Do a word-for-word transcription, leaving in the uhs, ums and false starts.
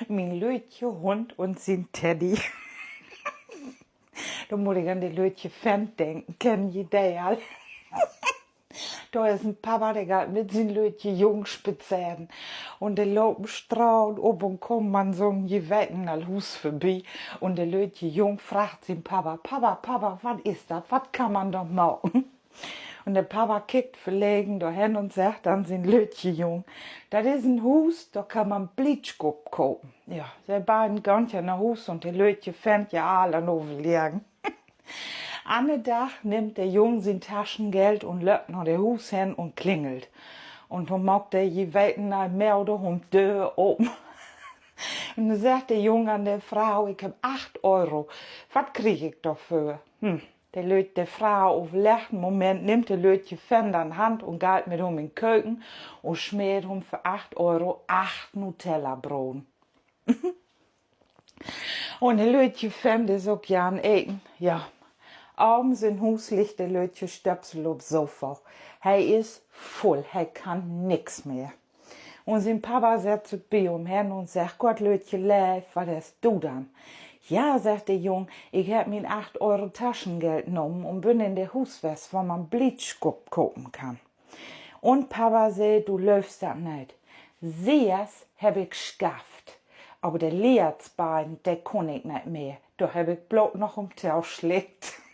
Mien lüttje Hund un sien Teddy. Dor mutt ik an de lüttje Fent denken. Kennt ji de al? Dor is en Papa, de geiht mit sien lüttje Jung spazeren. Un de lopen Straat op un kamen an so'n jewetenal Huus vörbi. Un de lüttje Jung fraagt sien Papa: Papa, Papa, wat is dat? Wat kann man dor maken? Un de Papa kickt verlegen dorhen un seggt an sien lüttje Jung: Dat is en Huus, dor kann man Blietskopp kopen. Ja, de beiden gaht ja na Huus un de lüttje Fent ja all an Överleggen. Anner Dag nimmt de Jung sien Taschengeld un löppt na de Huus hen un klingelt. Un do maakt de jewetenal Moder hum Döör open. Un do seggt de Jung an de Fro: Ik hebb acht Euro. Wat krieg ik dorför? Hm. De lütt-, de Fro överleggt en Moment, nimmt de lüttje Fent an Hand un geiht mit hum in Köken un smeert hum för acht Euro acht Nutella-Broden. Un de lüttje Fent is ok ja an Eten, ja. Avends in Huus liggt de lüttje Stöpsel op Sofa. He is vull, he kann nix mehr. Un sien Papa sett sük bi hum hen un seggt: Gott, lüttje Leev, wat hest du denn? Ja, seggt de Jung, ik hebb mien acht Euro Taschengeld nahmen un bün in de Huus west, wo man Blietskopp kopen kann. Un Papa seggt: Du löövst dat neet. Sess hebb ik schafft. Aver de letzten beiden, de kunn ik neet mehr. Dor hebb ik bloot noch hum to slickt.